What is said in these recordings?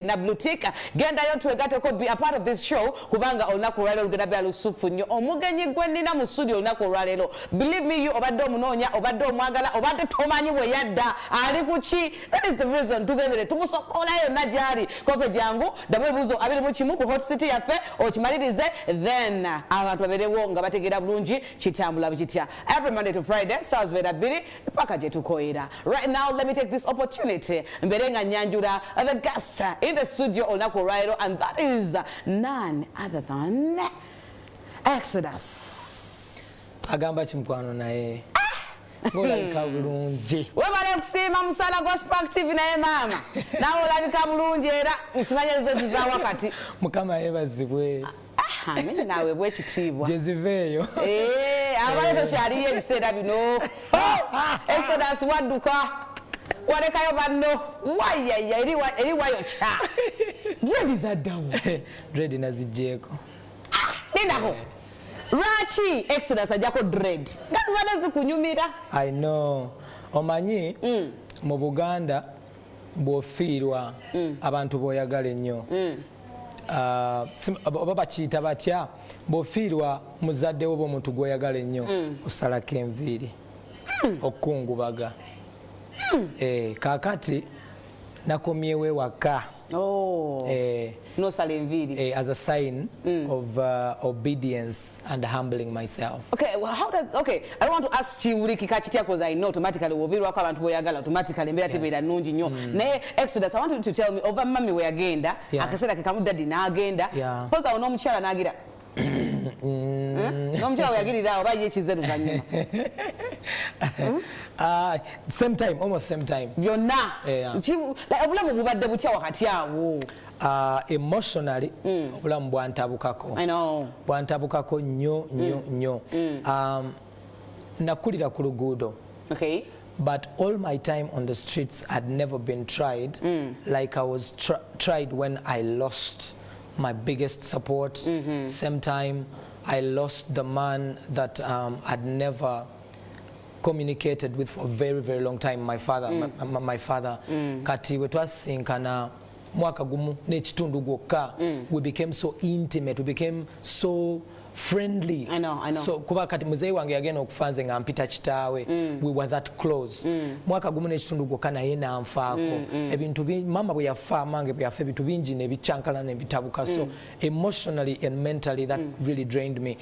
Na blue tick, gendayo twegateko, be a part of this show, kubanga olunaku olwaleero lugenda beera lusufu nnyo. Omugenyi gwe nnina mu studio olunaku olwaleero, believe me you, obadde omunoonya, obadde omwagala, obadde tomanyi bwe yadda, ali ku ki. That is the reason tugenzere tumusokola yonna gyali. Kofe jangu ddamu ebibuuzo 21 ku hot seat yaffe, okimalirize, then abantu babeerewo nga bategeera bulungi kitambula bukitya. Every Monday to Friday, saa zibeera 2 paka gye tukoyera. Right now, let me take this opportunity mbeere nga nyanjula the guest in the studio olunaku olwaleero, and that is none other than Exodus. Agamba kimukwano, naye ng'olabika bulungi. Webale kusiima musala gwa Spark TV. Naye maama, nawe olabika bulungi, era nsimanya ezo zivaawa kati. Mukama yeebazibwe. Amene, naawe bwekitiibwa. Gye ziveeyo. Eh, abale tokyaliyo ebiseera bino. Oh, Exodus, wadduka walekayo banno, wayaya eri wayokya dread zaddawo. Dread naziggyeko. Nindako, lwaki Exodus ajjako dread nga zibadde zikunyumira? I know, omanyi mu Buganda bw'ofiirwa abantu b'oyagala ennyo, oba bakiyita batya, bw'ofiirwa muzadde wo oba omuntu gw'oyagala ennyo, osalako enviiri okukungubaga. Eh, kaakati nakomyewo ewaka. Oh, Eh, nosala enviiri. Eh, as a sign of obedience and humbling myself. Okay, well, how does, okay, I don't want to ask kiwulikika kitya, because I know automatically woviirwako abantu boyagala, automatically embeera tebeera nnungi nnyo. Naye Exodus, I want you to tell me, ova mami we yagenda, akaseera ke kamu daddy n'agenda, poza awo n'omukyala n'agira. Eh? N'omukyala we yagirira awo, oba ye kize luvannyuma? Same time, almost same time. Byonna? Yeah. Like, obulamu bubadde butya wakati awo? Emotionally obulamu bwantabukako. I know. Bwantabukako nnyo nnyo nnyo. Nakulira ku luguudo, but all my time on the streets had never been tried like I was tried when I lost my biggest support. Same time I lost the man that I'd never communicated with for a very, very long time, my father, my father. Kati we twasinkana mwaka gumu n'ekitundu gwokka, we became so intimate, we became so friendly. I know, I know. So kuba kati muzeeyi wange yagenda okufa nze nga mpita kitaawe. We were that close. Mwaka gumu n'ekitundu gwokka, naye nanfaako. Ebintu mama bwe yafa, mange bwe yafa, ebintu bingi nebikyankala nebitabuka. So emotionally and mentally that really drained me.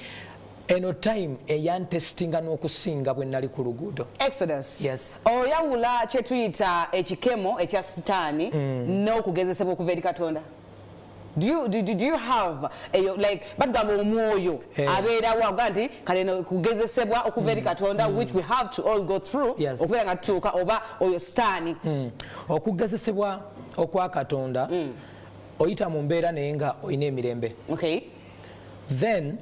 Eno time eyantestinga n'okusinga bwe nali ku luguudo. Exodus. Yes. Oyawula kye tuyita ekikemo ekya sitaani n'okugezesebwa okuva eri Katonda? Do you have eyo, like batugamba omwoyo abeerawo avuga nti kale no kugezesebwa okuva eri Katonda, which we have to all go through, okubeera nga tutuuka, oba oyo sitaani? Okugezesebwa okwa Katonda, oyita mu mbeera naye nga olina emirembe. Then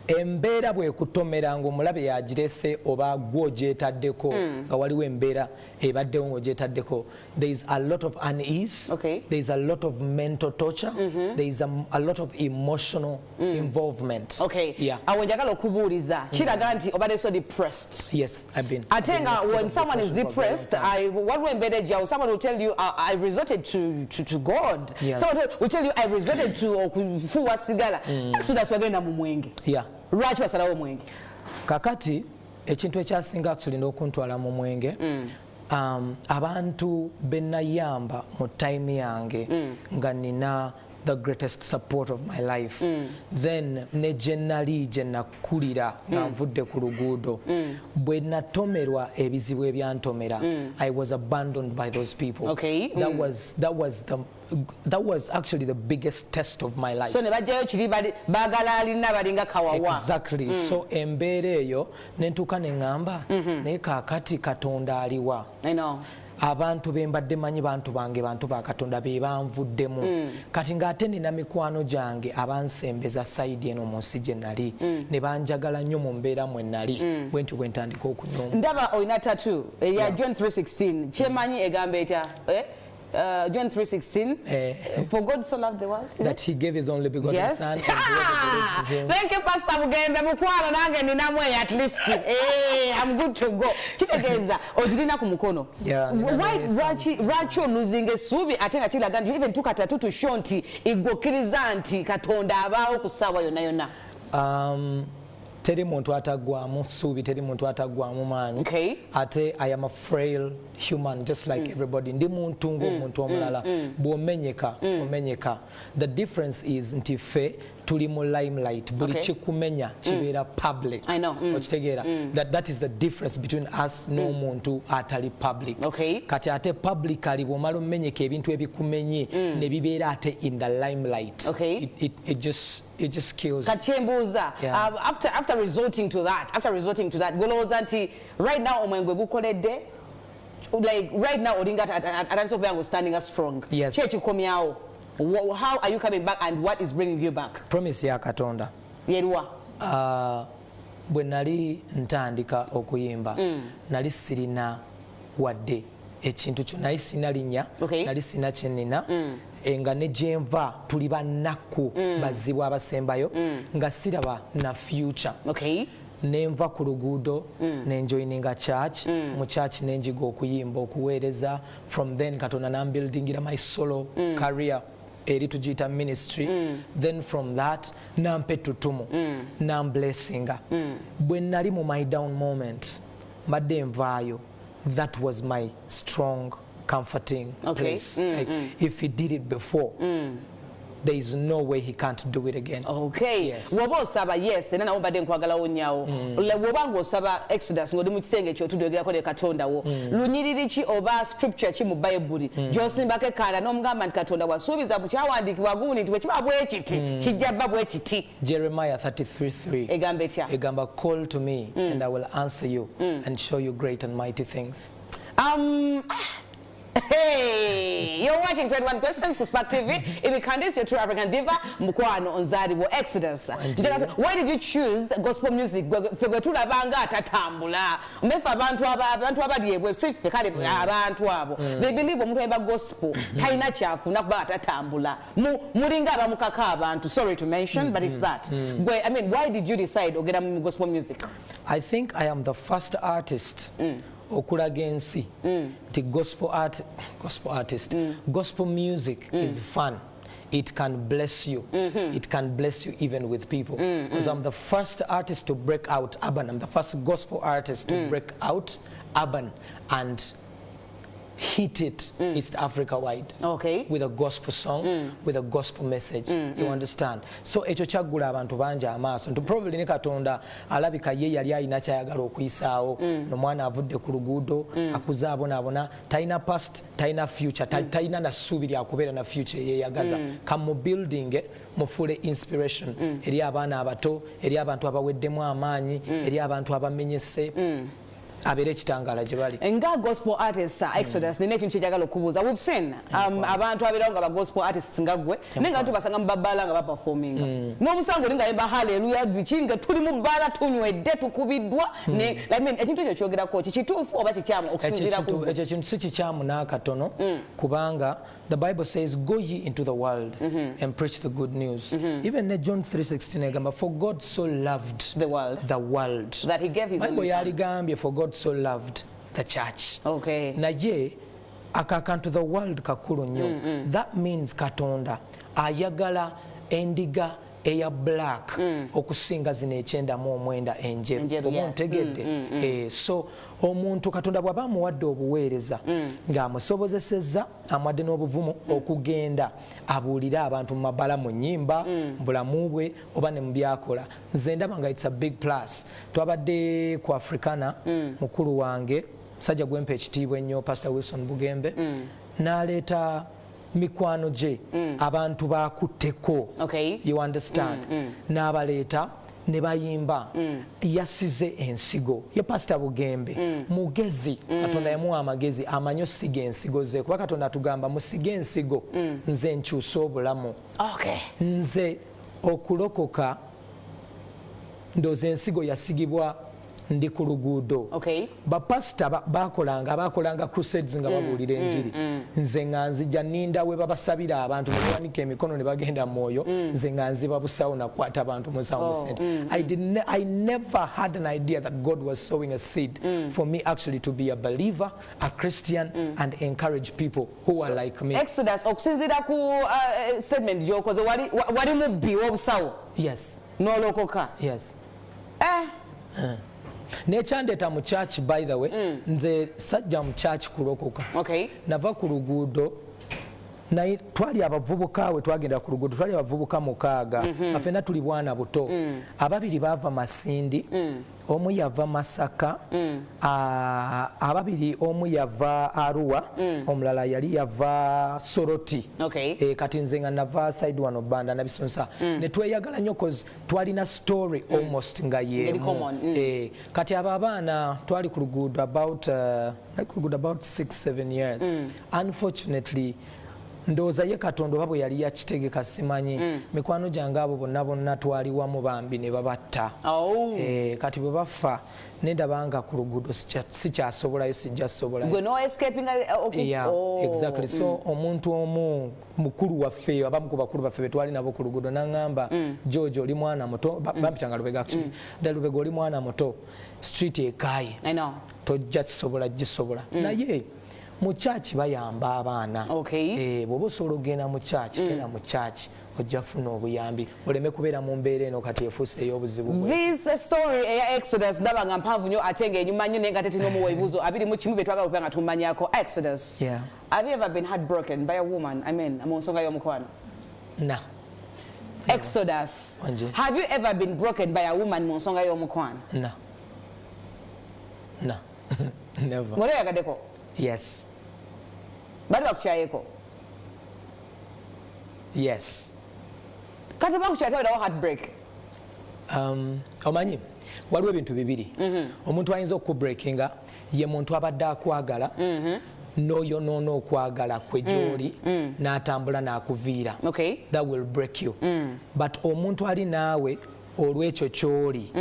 embeera bwekutomera nga omulabe yagirese oba gwe ogyetaddeko, nga waliwo embeera ebaddewo ng'ogyetaddeko, there is a lot of unease, there is a lot of mental torture, there is a lot of emotional involvement. Yeah. Awo njagala okubuuliza, kiraga nti obadde so depressed? Yes, I've been Ate I've been nga in a state when of someone is depression for a very long depressed, time. Waliwo embeera ejjawo, someone will tell you, "I resorted to God." Someone will tell you, "I resorted to okufuuwa sigala." Exodus, wagenda mu mwenge? Yeah. Lwaki basalawo omwenge? Kakati ekintu ekyasinga actually n'okuntwala mu mwenge, abantu benayamba mu time yange nga nina the greatest support of my life, then ne gye nali gye nakulira nga nvudde ku luguudo, bwe natomerwa ebizibu ebyantomera, I was abandoned by those people. That was actually the biggest test of my life. So ne bajjayo kiri baagala alina balinga kawawa. Exactly. So embeera eyo nentuuka neŋŋamba, naye kaakati Katonda aliwa? I know. Abantu be mbadde manyi bantu bange, bantu ba Katonda, be banvuddemu. Kati ng'ate nina mikwano gyange abansembeza side eno mu nsi gye nali, ne banjagala nnyo mu mbeera mwe nali. Bwe ntyo bwe ntandika okunywa. Ndaba olina tattoo eya John 316. Kyemanyi egamba etya, eh? John 3:16. Eh. For God so loved the world, is That he gave his only begotten son and whoever believes in him. Thank you, Pastor Bugembe. Mukwano nange ninamu eyo at least. Hey, I'm good to go. Kitegeeza ogirina ku mukono. Yeah, nina Why ne. lwaki olosinga essuubi, ate nga kiraga nti you even took a tattoo to show nti igwe okkiriza nti Katonda abaawo ku ssaawa yonna yonna? Teri muntu ataggwamu ssuubi, teri muntu ataggwamu maanyi. Ate I am a frail human just like everybody. Ndi muntu ng'omuntu omulala. Bw'omenyeka, omenyeka. The difference is nti ffe tuli mu limelight. Buli kikumenya kibeera public. I know. Okitegeera? That is the difference between us n'omuntu atali public. Kati ate publicly, bw'omala omenyeka, ebintu ebikumenye ne bibeera ate in the limelight, it just kills. Kati kyembuuza, after resorting to that, golowooza nti right now omwenge gukoledde, like right now olinga atandise okubeera nga standing strong? Yes. Ki ekikomyawo? How are you coming back and what is bringing you back? Promise ya Katonda. Yeruwa? Bwe nali ntandika okuyimba, nali sirina wadde ekintu kyo, nali sirina linnya, nali sirina kyenina. Nga ne gyenva tuli bannaku, bazibu abasembayo, nga siraba na future. Nenva ku luguudo, nenjoininga church. Mu church nenjiga okuyimba, okuweereza. From then Katonda nambuildingira my solo career, eri tugiyita ministry. Then from that nampa ettutumu, namblessinga. Bwe nali mu my down moment, mbadde nvaayo, that was my strong comforting place. Like, if he did it before, there is no way he can't do it again. Yes. Woba osaba, yes, era nawo mbadde nkwagalawo nnyawo. Woba ng'osaba, Exodus, ng'oli mu kisenge kyo otudde ne Katonda wo, lunyiriri ki oba scripture ki mu Bayibuli gy'osimbako ekkanda n'omugamba nti, "Katonda, wasuubiza mu kyawandiikibwa gundi nti bwe kiba bwe kiti, kijja bba bwe kiti"? Jeremiah 33:3. Egamba etya? Egamba, "Call to me and I will answer you and show you great and mighty things." Hey, you're watching 21 Questions ku Spark TV. Ibi Candice, your true African diva, mukwano nzaliwo Exodus. Why did you choose gospel music? Ffe gwe tulaba nga atatambula. Mbefe abantu abali ebwe, si ffe kale abantu abo. They believe omuntu ayimba gospel talina kyafuna kuba atatambula. Mulinga abamukaka abantu. Sorry to mention, but it's that. Gwe, I mean, why did you decide ogenda mu gospel music? I think I am the first artist okulaga ensi nti gospel art, gospel artist, gospel music is fun. It can bless you. It can bless you even with people. Because I'm the first artist to break out urban. I'm the first gospel artist to break out urban and hit it East Africa wide with a gospel song, with a gospel message. You understand? So ekyo kyaggula abantu bangi amaaso nti probably ne Katonda alabika ye yali alina kyayagala okuyisaawo nomwana avudde ku luguudo, akuze abonaabona, talina past, talina future, talina na ssuubi lyakubeera na future eyeyagaza. Kamu building mufuule inspiration eri abaana abato, eri abantu abaweddemu amaanyi, eri abantu abamenyese, abeere ekitangaala gye bali. Nga gospel artist, Exodus, nina ekintu kyenjagala okubuuza. We've seen abantu abeerawo nga ba gospel artists nga ggwe, naye nga tubasanga mu babbaala nga baperforminga n'omusango oli nga yemba haleluya biki, nga tuli mu bbaala, tunywedde, tukubiddwa. I mean, ekintu ekyo kyogerako ki? Kituufu oba kikyamu okusinziira ku ggwe? Ekyo kintu si kikyamu n'akatono, kubanga the Bible says, "Go ye into the world and preach the good news." Even ne John 3:16 egamba, "For God so loved the world the world that he gave his Bible only son." Yaligambye, "For God so loved the church." Naye ako akantu the world kakulu nnyo. That means Katonda ayagala endiga eya black okusinga zino 99 enjeru. Enjeru, Oba yes. ontegedde? Eh, so omuntu Katonda bw'aba amuwadde obuweereza, ng'amusobozesezza, amuwadde n'obuvumu okugenda abuulire abantu mu mabala, mu nnyimba, mu bulamu bwe oba ne mu byakola, nze ndaba nga it's a big plus. Twabadde ku Africana, mukulu wange, musajja gwempa ekitiibwa ennyo, Pastor Wilson Bugembe, n'aleeta mikwano gye, abantu bakutteko. You understand? N'abaleeta ne bayimba. Yasize ensigo ye. Pasita Bugembe mugezi. Katonda yamuwa amagezi, amanyi osiga ensigo ze, kuba Katonda atugamba, "Musige ensigo, nze nkyuse obulamu." Nze okulokoka, ndooza ensigo yasigibwa Ndi ku luguudo. Bapasita bakolanga crusades nga babuulira enjiri. Nze nga nzija ninda we babasabira abantu ne bawanika emikono ne bagenda mwoyo. Nze nga nziba busawo nakwata abantu musawo musente. I never had an idea that God was sowing a seed for me actually to be a believer, a Christian, and encourage people who are like me. Exodus, okusinziira ku statement gy'okoze, wali mubbi w'obusawo? Yes. N'olokoka? Yes. Eh. Nekyandeeta mu church, by the way, nze sajja mu church kulokoka. Nava ku luguudo, naye twali abavubuka, we twagenda ku luguudo twali abavubuka 6, nga ffenna tuli bwana buto. Ababiri baava Masindi, omu yava Masaka, ababiri omu yava Arua, omulala yali yava Soroti. Kati nze nga nava side wano Banda Nabisunsa. Ne tweyagala nnyo 'cause twalina story almost nga Very yemu. common. Kati abo abaana twali ku luguudo about nali ku luguudo about 6-7 years. Unfortunately, ndowooza ye Katonda oba bwe yali yakitegeka simanyi, mikwano gyange abo bonna bonna twali wamu bambi ne babatta. Kati bwe bafa nendaba nga ku luguudo sikyasobolayo, sijja sobolayo. Gwe no escaping Yeah, exactly. So omuntu omu mukulu waffe, abamu ku bakulu baffe betwali nabo ku luguudo, naŋŋamba, "George, oli mwana muto." Bampitanga Lubega actually. Dda Lubega, oli mwana muto, street ekaaye, I know. tojja kisobola gisobola, naye mu church bayamba abaana. Bw'oba osobola okugenda mu church, genda mu church, ojja kufuna obuyambi oleme kubeera mu mbeera eno kati efuuse ey'obuzibu bwe. This story eya Exodus ndaba nga mpanvu nnyo ate ng'enyuma nnyo, naye nga tetulina omuwa ebibuuzo 21 bye twagala okuba nga tumanyako. Exodus, have you ever been heartbroken by a woman? I mean, mu nsonga y'omukwano. Na. Exodus, Wanje. have you ever been broken by a woman mu nsonga y'omukwano? Na, never. Wali oyagaddeko? Yes. Bali bakukyayeko? Yes. Kati bakukyaya, tewerawo heartbreak? Omanyi waliwo ebintu bibiri. Omuntu ayinza okubreakinga ye muntu abadde akwagala, n'oyonoona okwagala kwe gy'oli, n'atambula n'akuviira. That will break you. But omuntu ali naawe olw'ekyo ky'oli,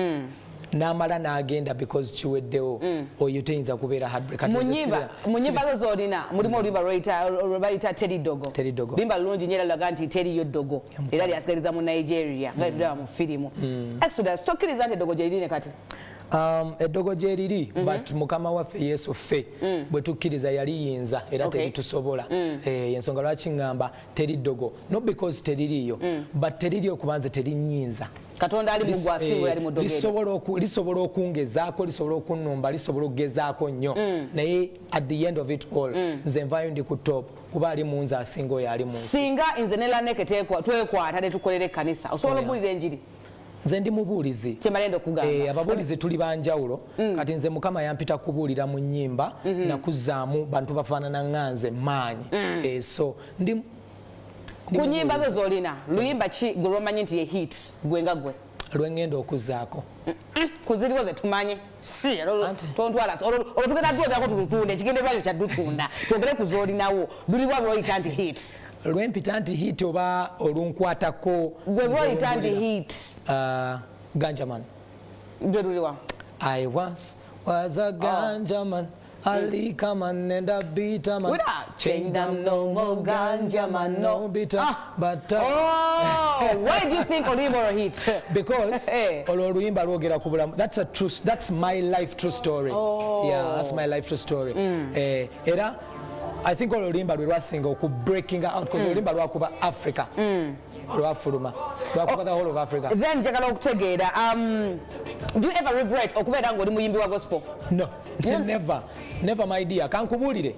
n'amala n'agenda because kiweddewo, oyo teyinza kubeera heartbreak. Kati Mu nze nyimba mu nyimba zo z'olina mulimu oluyimba lwe bayita "Teri Ddogo". Teri Ddogo. Luyimba lulungi nnyo era lulaga nti teriyo ddogo era lyasigaliza mu Nigeria nga tulaba mu firimu. Exodus, tokkiriza nti eddogo gye lirine kati? Eddogo gye liri, but Mukama waffe Yesu ffe bwe tukkiriza yaliyinza era teritusobola. Ensonga lwaki ŋŋamba teri ddogo, not because teririiyo, but teririyo kuba nze terinyinza. Katonda ali mu gwe asinga yali mu ddogo eryo. Lisobola okungezaako, lisobola okunnumba, lisobola okugezaako nnyo, naye at the end of it all nze nvaayo ndi ku top, kuba ali mu nze asinga oyo ali mu nsi. Singa nze ne Laneke twekwata ne tukolera ekkanisa, osobola okubuulira enjiri? Nze ndi mubuulizi. Kyembalenda okugamba. Ababuulizi tuli banjawulo. Kati nze Mukama yampita kubuulira mu nnyimba nakuzaamu bantu bafaanana nga nze maanyi. So ndi Ku nyimba zo z'olina, luyimba ki gwe lwomanyi nti ye hit gwe nga gwe? Lwengenda okuzaako. Kuziriwo ze tumanye si Anti- tontwala olwo tugenda twogerako tulutunde, ekigendererwa kyo kyadutunda. Twogere ku z'olinawo, luliwa lwoyita nti hit? Lwempita nti hit oba olunkwatako? Gwe lwoyita nti Nze hit. Ganjaman. Gwe luliwa? I once was a ganja man, a liquor man and a bitter man. Without Changed, I'm no more ganja man, no bitter, but Oh, why do you think oluyimba olwo hit? Because olwo oluyimba lwogera ku bulamu. That's a true, that's my life true story. Yeah, that's my life true story. Era I think olwo oluyimba lwe lwasinga oku breaking out because oluyimba lwakuba Africa, lwafuluma lwakuba the whole of Africa. Then njagala okutegeera, do you ever regret okubeera ng'oli muyimbi wa gospel? No, never, never, my dear. Kankubuulire,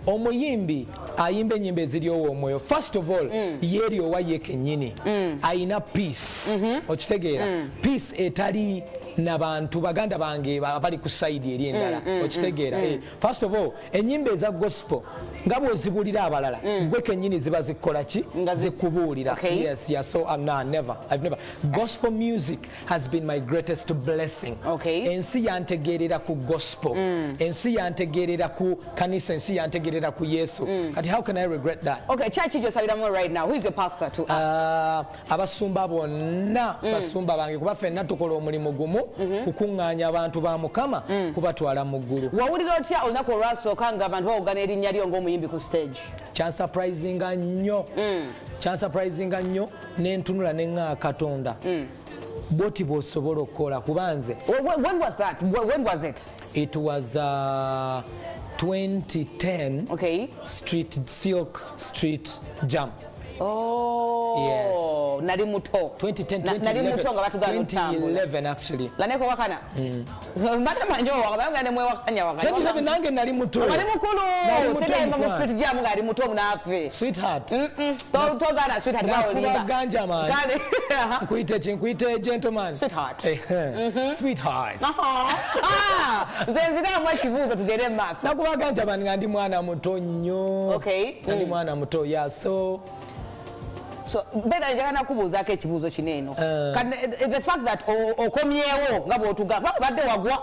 omuyimbi ayimba ennyimba eziryowa omwoyo, first of all yeeryowa ye kennyini, ayina peace. Okitegeera? Peace etali nabantu baganda bange abali ku side eri endala. Okitegeera? First of all, ennyimba eza gospel nga bw'ozibuulira abalala, gwe kennyini ziba zikukola ki? Nga Zikubuulira. Yes, yeah. So nah, never, I've never. Gospel music has been my greatest blessing. Ensi yantegeerera ku gospel, ensi yantegeerera ku kanisa, ensi yantegeerera ku Yesu. Kati how can I regret that? Okay, church gy'osabiramu right now, who is your pastor to ask? Abasumba bonna basumba bange, kuba ffenna tukola omulimu gumu. Kukuŋŋaanya abantu ba Mukama, kubatwala mu ggulu. Wawulira otya olunaku olwasooka nga abantu bawogana erinnya lyo ng'omuyimbi ku stage? Kyansurprisinga nnyo, kyansurprisinga nnyo, nentunula neŋŋaa Katonda, bwoti bw'osobola okukola, kuba nze When was that? When was it? It was 2010. Street Silk Street Jam. Oh, Yes. nali muto. 2010. Nali muto nga batugana otambula. 2011 actually. Laneko wakana mbadde manyi owaka baye nga nemwewakanya wakanya. 2011 nange nali muto. Wali mukulu. Nali muto, Tegayimba mu mukwano. street jam ng'ali muto naffe. Sweetheart. Togaana sweetheart. Nakuba Baolimba. Ganja man. Kale. Nkuyite ki? Nkuyite gentleman? Sweetheart. Ehe. Sweetheart. Aha. Ah, nze nziramu ekibuuzo, tugende mu maaso. Nakuba ganja man nga ndi mwana muto nnyo. Nga ndi mwana muto, yeah, so So beera njagala nakubuuzaako ekibuuzo kino eno. Kati, the fact that okomyewo nga bw'otugamba, obadde wagwa.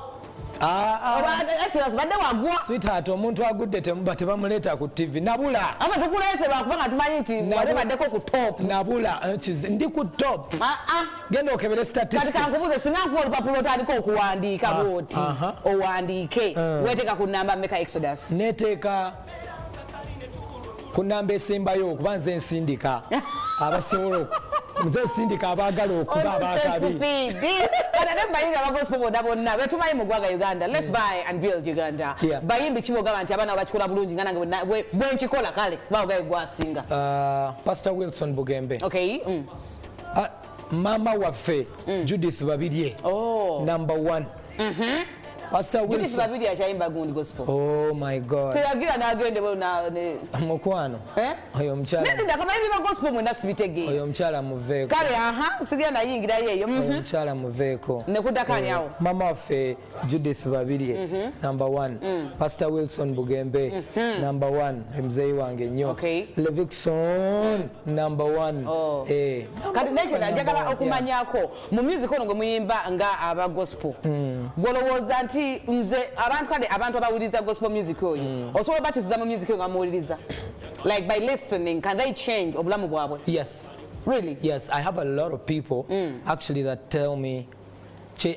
Ah, ah. Actually, obadde wagwa. Sweetheart, omuntu agudde temuba tebamuleeta ku TV. Nabula. Ama tukuleese lwakubanga tumanyi nti wali baddeko ku top. Nabula, ndi ku top. Ah, ah. Genda okebere Kati statistics. kankubuuze, singa nkuwa olupapula otandika okuwandiika bwoti, owandiike, weteeka ku namba meka, Exodus? Neteeka ku namba esembayo, kuba nze nsindika abasobola nze nsindika abaagala okuba abakabi. Kati ate bayimbi abagospel bonna bonna betumanyi mu ggwanga Uganda, let's buy and build Uganda, bayimbi kibogamba nti abaana bakikola bulungi nga nange bwe nkikola, kale baogaye gwasinga? Pastor Wilson Bugembe. Okay. Ah, mama waffe Judith Babirye. Number one. Pastor Judith Wilson. Babirye akyayimba gundi gospel? Oh my God. Teyagira n'agende bwe Mukwano. Eh? Oyo omukyala. Nedda, kabayimbi ba gospel mwenna sibitegeera. Oyo omukyala muveeko. Kale, aha, sigenda nayingirayo eyo. Oyo omukyala muveeko. Nekuddako awo? Mama waffe Judith Babirye, number one. Pastor Wilson Bugembe, number one, muzeeyi wange nnyo. Levixone, number one. Oh. Eh, Kati nekyo njagala number one, okumanyako, mu music ono gwe muyimba nga aba gospel, gwolowooza nti nze abantu, kale abantu abawuliriza gospel music oyo, osobola obakyusiza mu music oyo nga muwuliriza, like by listening, can they change obulamu bwabwe? Yes. Really? Yes, I have a lot of people actually that tell me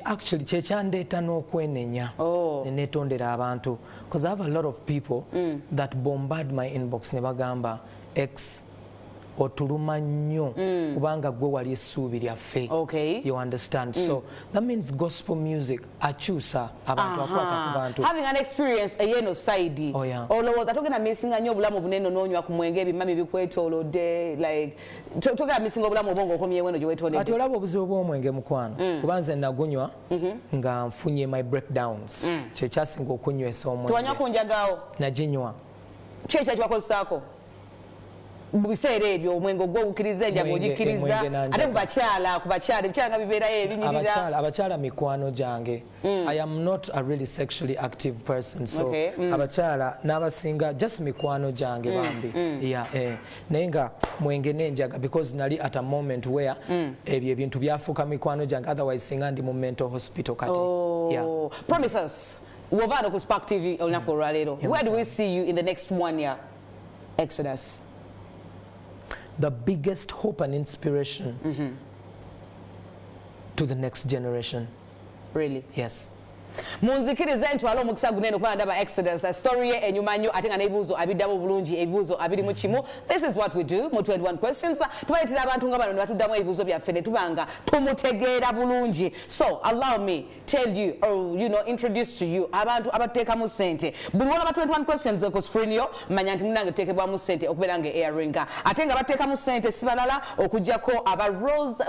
actually kyekyandeeta n'okwenenya ne neetondera abantu, because I have a lot of people that bombard my inbox ne bagamba, "X, otuluma nnyo kubanga gwe wali essuubi lyaffe." You understand? So that means gospel music akyusa abantu, akwata ku bantu. Having an experience eyeno side, Oh, yeah. olowooza togenda missinga nnyo obulamu bunene n'onywa ku mwenge, ebimami bikwetoolodde, like togenda missinga obulamu obwo ng'okomyewo eno gye Kati weetondedde? Olaba obuzibu bw'omwenge, mukwano, kuba nze nagunywa nga nfunye my breakdowns, kyekyasinga okunywesa Tewanywa omwenge. ku njagaawo? Naginywa. Ki ekyo kibakozesaako mu biseera ebyo? Omwenge ogwo ogukkiriza, enjaga ogikkiriza? Omwenge n'enjaga. Ate ku bakyala ebikyala nga bibeerayo ebinyirira. Abakyala mikwano gyange. I am not a really sexually active person, so abakyala n'abasinga just mikwano gyange bambi. Yeah, eh. Naye nga mwenge n'enjaga, because nali at a moment where ebyo ebintu byafuuka mikwano gyange, otherwise singa ndi mu mental hospital kati. Oh. Yeah. Promise us, wovaano ku Spark TV olunaku olwaleero, where do we see you in the next one year, Exodus? The biggest hope and inspiration to the next generation. Really? Yes. Munzikirize ntwale omukisa gunene okuba ndaba Exodus, story ye enyuma nnyo, ate nga n'ebibuuzo abiddamu bulungi, ebibuuzo abiri mu kimu. This is what we do mu 21 Questions. Tubayitira abantu nga bano ne batuddamu ebibuuzo byaffe ne tuba nga tumutegeera bulungi. So allow me tell you or introduce to you abantu abateekamu ssente. Buli wolaba 21 Questions ku screen yo, manya nti munange tuteekebwamu ssente okubeera nga airinga, ate nga bateekamu ssente si balala okugjako aba Rose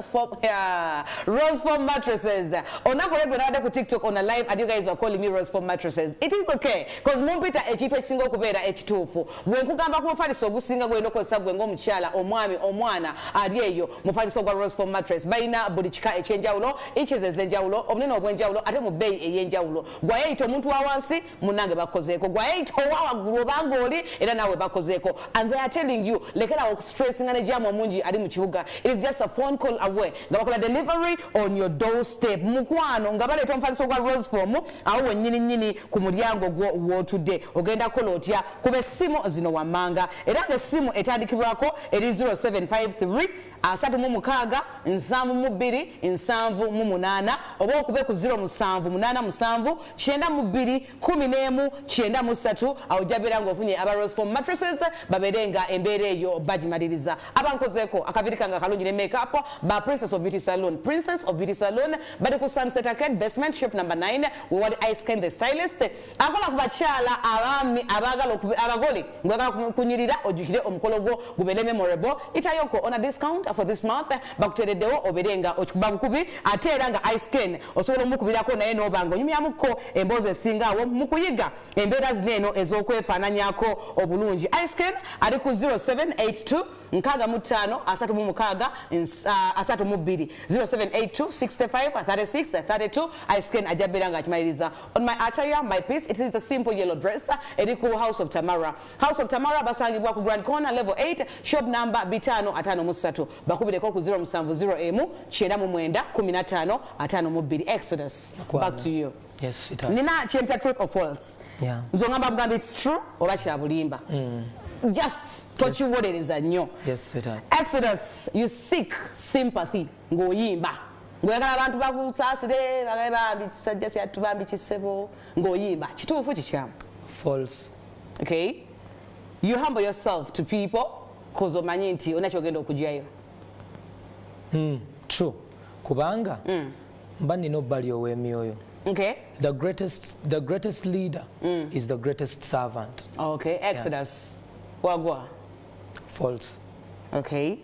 Foam Mattresses. Olunaku olweggulo nabadde ku TikTok on a live and you guys were calling me Rose Foam Mattresses. It is okay, because mumpita ekintu ekisinga okubeera ekituufu. Bwe nkugamba ku mufaliso ogusinga gwolina okukozesa gwe ng'omukyala, omwami, omwana ali eyo, mufaliso gwa Rose Foam Mattress. Balina buli kika ekyenjawulo, inches ez'enjawulo, obunene obw'enjawulo, ate mu bbeeyi ey'enjawulo. Gwayeyita omuntu wa wansi, munnange bakozeeko. Gwayeyita owa waggulu obanga oli era naawe bakozeeko. And they are telling you, lekerawo okustressinga ne jam omungi ali mu kibuga. It is just a phone call away nga bakola delivery on your doorstep, mukwano, nga baleeta omufaliso gwa Rose Foam. Foam awo wennyini nnyini ku mulyango gwo w'otudde. Ogenda kukola otya? Kuba essimu zino wammanga, era ng'essimu etandikibwako eri 0753 36 72 78, oba okube ku 0787 92 11 93. Awo ojja ng'ofunye aba Rose Foam Mattresses, babeere nga embeera eyo bagimaliriza. Abankozeeko akaviri kange akalungi ne makeup ba Princess of Beauty Salon. Princess of Beauty Salon bali ku Sunset Arcade, basement, shop number 9, wewali Ice Ken the stylist, akola ku bakyala, abaami abaagala abagole, ng'oyagala kunyirira, ojjukire omukolo gwo gubeere memorable. Itayoko on a discount for this month, bakuteereddewo obeere nga okikuba bukubi. Ate era nga Ice Ken osobola omukubirako naye n'oba nga onyumyamukko emboozi esinga awo mu kuyiga embeera zino eno ez'okwefaananyako obulungi. Ice Ken ali ku 0782 65 36 32, 0782 65 36 32. Ice Ken ajja beera nga akimaliriza. On my attire, my piece, it is a simple yellow dress eri ku House of Tamara. House of Tamara basangibwa ku Grand Corner, level 8, shop number 553. Bakubireko ku 0701 99 15 52. Exodus, back to you. Yes, sweetheart. Nina kyempya truth or false. Nze ongamba bugamba it's true oba kya bulimba, just tokiwolereza nnyo. Yes, sweetheart. Exodus, you seek sympathy ng'oyimba, ng'oyagala abantu bakusaasire, bagabe bambi kisajja kyattu, bambi kisebo, ng'oyimba. Kituufu, kikyamu? False. Okay, you humble yourself to people 'cause omanyi nti olina kyogenda okugyayo. True, kubanga mba nina obbali ow'emyoyo. The greatest leader is the greatest servant. Okay, Exodus, wagwa? False. Okay,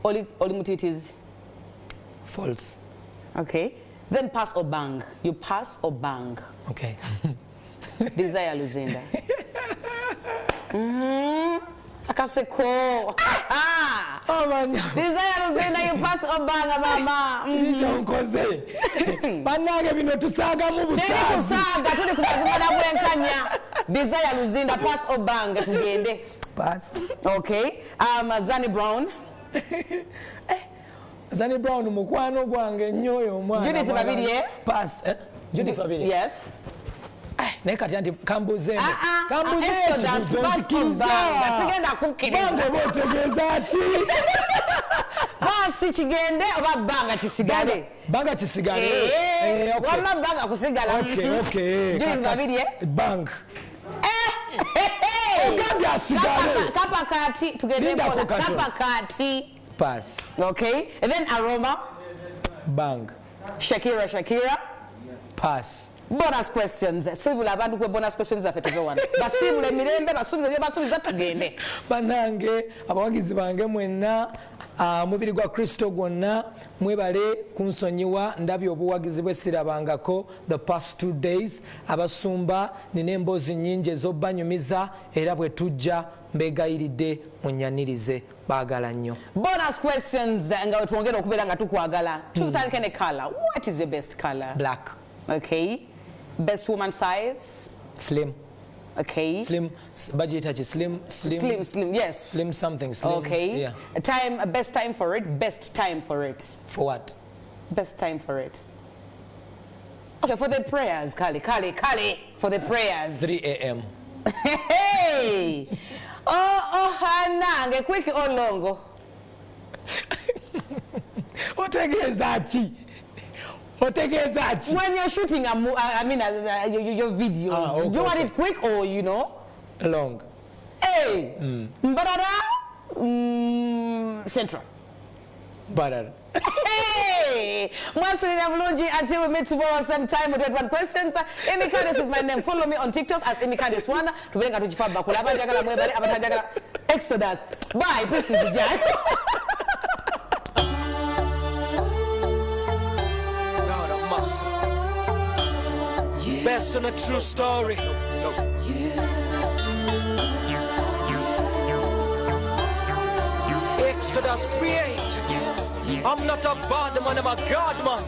oli mutiitizi? False. Okay, then pass or bang. You pass or bang. Okay. Desire Luzinda. Akaseko. Desire Luzinda, you pass or bang, mama. Kyonkoze bannange, bino tusaagamu. Teri busaazi. Kusaaga, tuli ku mazima na bwenkanya. Desire Luzinda, pass or bang, tugende. Pass. Okay. Zani Brown. Zani Brown mukwano gwange nnyo oyo omwana. Judith Babirye. Pass, eh? Judith Babirye. Yes. Naye kati anti kambuzeemu. Ah, ah, kambuze. Exodus, ekibuuzo pass or nzikiriza. bang. Sigenda kukkiriza. Bang oba otegeeza ki? Pass kigende oba bang kisigale? Bang kisigale. Eh, Eh, okay. wamma bang kusigala. Okay. Judith Babirye. Bang. Eh, Ogambye asigale. Kapa kati, tugende Lindako mpola. katono. Kapa kati. Pass. Okay. And then Aroma. Bang. Shakira Shakira. Pass. Bonus questions. Sibula abantu kwe bonus questions zaffe, tuve wano. Basiibula emirembe, basuubiza bye basuubiza, tugende. Bannange, abawagizi bange mwenna, omubiri gwa Kristo gwonna, mwebale kunsonyiwa. Ndabye obuwagizi bwe sirabangako the past 2 days. Abasumba, nina emboozi nnyingi ez'obbanyumiza, era bwe tujja mbegayiridde munyanirize. Baagala nnyo. Bonus questions nga we twongera okubeera nga tukwagala. Tutandike ne color. What is your best color? Black. Okay. Best woman size? Slim. Okay. Slim, bagiyita ki, slim, slim? Slim, slim, yes. Slim something, slim. Okay. Yeah. Time, best time for it. Best time for it. For what? Best time for it. Okay, for the prayers, Kali, Kali, Kali, for the prayers. 3 a.m. Hey! Oh, Hanange, quick or long? Otegeeza ki? Otegeeza ki? When you're shooting a I mean, your videos, Ah, okay, do you want okay. it quick or? Long. Hey! Mbarara, Central. Barara. Hey! Mwasulira bulungi until we meet tomorrow same time with 21 questions. Amy Candice is my name. Follow me on TikTok as Amy Candice 1. Tubeere nga tukifa bakula. Abanjagala mwebale, abatanjagala. Exodus. Bye. Peace is Jai. Lord have mercy. Based on a true story. Exodus 3 8. I'm not a bad man, I'm a God man.